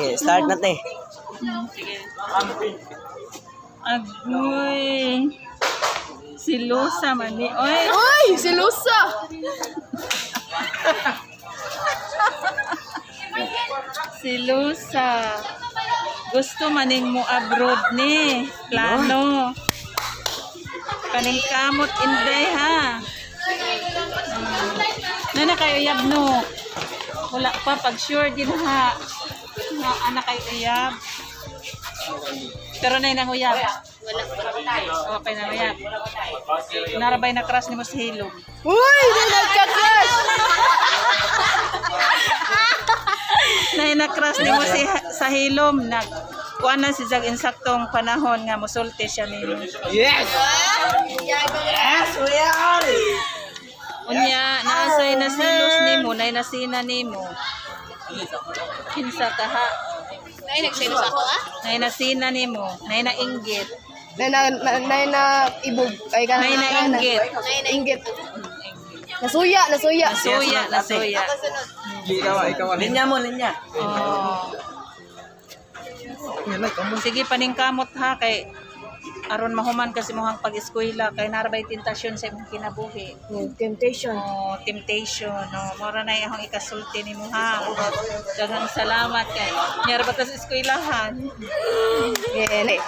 Okay, start na te. Sige. Agoy. Si Lusa man ni. Oy, Uy, si Lusa! Si Lusa. Gusto maning mo abroad ni. Plano. Kaning kamot inday ha. Nana kayo uyab no. Wala pa pag sure din ha. Na anak kayo uyab. Pero nay nang uyab. Wala pa. Okay na uyab. Narabay na crush ni mo sa hilom. Uy, di nagka-crush! Nay na crush ni mo si sa hilom nag kuan na si Jag insaktong panahon nga musulti siya nimo. Yes! Yes, we are! Unya, naasay na silos nimo, nay nasina nimo. Kinsa ka ha? Nay, nagselos ako ah. Nay nasina nimo, nay nainggit. Nay na, na, nay na ibog. Ay, ka Nay nainggit. Nay, na Inggit. Nasuya, nasuya. Nasuya, nasuya. Ako sunod. Ikaw, ikaw. Linya mo, linya. Oh. Sige, paningkamot ha kay aron mahuman kasi mohang pag-eskwela kay narabay tentasyon sa imong kinabuhi. Temptation. Oh, temptation. No, mora na akong ikasulti nimo ha. Daghang salamat kay nyara ba ta sa eskwelahan? Yeah, nay.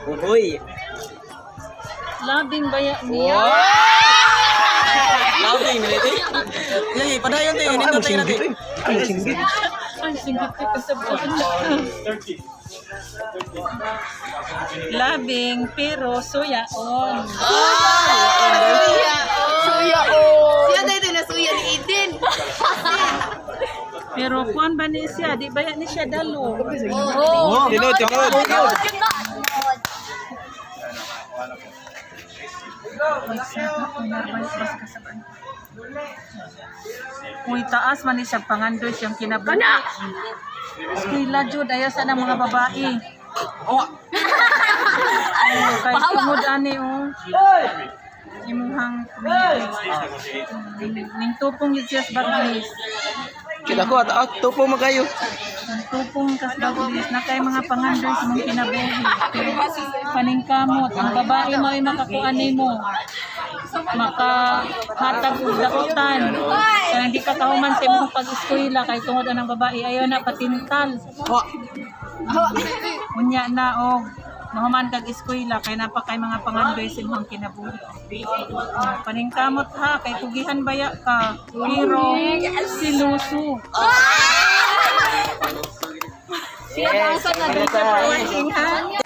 Uhuy. Labing baya niya. Loving, niliti. Lagi, padayon tayo. Nindot tayo natin. Ay, singgit ka sa buwan. Labing, pero suyaon. Nasuya. Suya, oh. Siya dahil nasuya ni Eden. Pero kuan ba ni siya? Di ba ni siya dalo? Oh, tinod, tinod. Uy, taas man ni siya pangandoy siyang kinabuhi. Eskwela jud ayaw sa ng mga babae. Oh, kay tungod ani oh. Imuhang ning tupong yun siya sa baglis. Kita ko at out, tupo mo kayo. Ning tupong kas baglis na kay mga pangandoy sa mong kinabuhi. Pero paningkamot ang babae mao'y makakuan nimo. Makahatag og daotan. Kaya hindi ka kahuman sa imong pag-eskwela kay tungod anang babae ayaw na patintal. Unya na og mahuman kag eskwela kay napa kay mga pangandoy sa imong kinabuhi. Oh, paningkamot ha kay tugihan baya ka pero siluso. Yes. Thank you for watching ha.